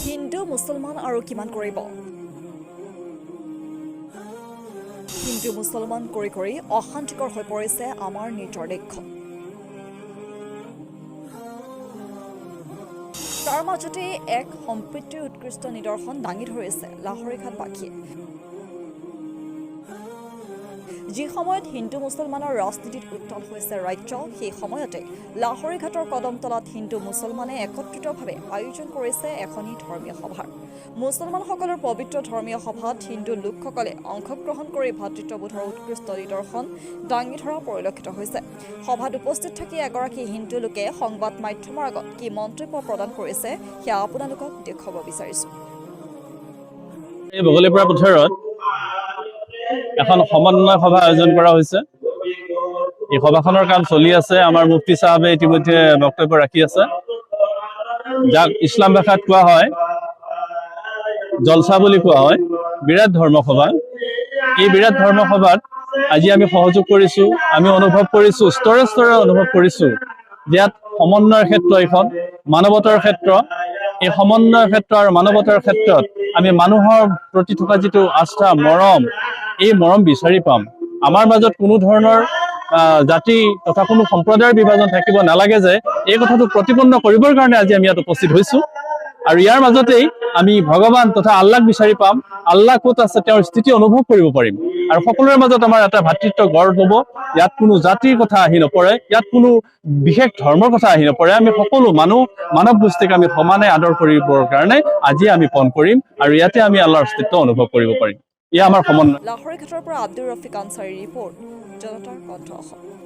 হিন্দু মুছলমান আৰু কিমান কৰিব? হিন্দু মুছলমান কৰি কৰি অশান্তিকৰ হৈ পৰিছে আমাৰ নিজৰ দেশখন। তাৰ মাজতে এক সম্প্ৰীতিৰ উৎকৃষ্ট নিদৰ্শন দাঙি ধৰিছে লাহৰীঘাটবাসীয়ে। যি সময়ত হিন্দু মুছলমানৰ ৰাজনীতিত উত্তাল হৈছে ৰাজ্য, সেই সময়তে লাহৰীঘাটৰ কদমতলাত হিন্দু মুছলমানে একত্ৰিতভাৱে আয়োজন কৰিছে এখনি ধৰ্মীয় সভাৰ। মুছলমানসকলৰ পবিত্ৰ ধৰ্মীয় সভাত হিন্দু লোকসকলে অংশগ্ৰহণ কৰি ভাতৃত্ববোধৰ উৎকৃষ্ট নিদৰ্শন দাঙি ধৰা পৰিলক্ষিত হৈছে। সভাত উপস্থিত থাকি এগৰাকী হিন্দু লোকে সংবাদ মাধ্যমৰ আগত কি মন্তব্য প্ৰদান কৰিছে, সেয়া আপোনালোকক দেখুৱাব বিচাৰিছো। এই বগলীপাৰা পথাৰত এখন সমন্বয় সভা আয়োজন কৰা হৈছে। এই সভাখনৰ কাম চলি আছে। আমাৰ মুফতি চাহাবে ইতিমধ্যে বক্তব্য ৰাখি আছে। যাক ইছলাম ভাষাত কোৱা হয় জলচা বুলি কোৱা হয়, বিৰাট ধৰ্মসভা। এই বিৰাট ধৰ্মসভাত আজি আমি সহযোগ কৰিছো। আমি অনুভৱ কৰিছো, স্তৰে স্তৰে অনুভৱ কৰিছো যে ইয়াত সমন্বয়ৰ ক্ষেত্ৰ, এইখন মানৱতাৰ ক্ষেত্ৰ। এই সমন্বয়ৰ ক্ষেত্ৰ আৰু মানৱতাৰ ক্ষেত্ৰত আমি মানুহৰ প্ৰতি থকা যিটো আস্থা, মৰম, এই মৰম বিচাৰি পাম। আমাৰ মাজত কোনো ধৰণৰ জাতি তথা কোনো সম্প্ৰদায়ৰ বিভাজন থাকিব নালাগে যে এই কথাটো প্ৰতিপন্ন কৰিবৰ কাৰণে আজি আমি ইয়াত উপস্থিত হৈছো। আৰু ইয়াৰ মাজতেই আমি ভগৱান তথা আল্লাক বিচাৰি পাম। আল্লাহ ক'ত আছে, তেওঁৰ স্থিতি অনুভৱ কৰিব পাৰিম আৰু সকলোৰে মাজত আমাৰ এটা ভাতৃত্ব গঢ় ল'ব। ইয়াত কোনো জাতিৰ কথা আহি নপৰে, ইয়াত কোনো বিশেষ ধৰ্মৰ কথা আহি নপৰে। আমি সকলো মানুহ, মানৱ গোষ্ঠীক আমি সমানে আদৰ কৰিবৰ কাৰণে আজি আমি পণ কৰিম আৰু ইয়াতে আমি আল্লাহৰ অস্তিত্ব অনুভৱ কৰিব পাৰিম। এয়া আমাৰ সমন্বয়। লাহৰীঘাটৰ পৰা আব্দুৰ ৰফিক আনচাৰীৰ ৰিপৰ্ট, জনতাৰ কণ্ঠ অসম।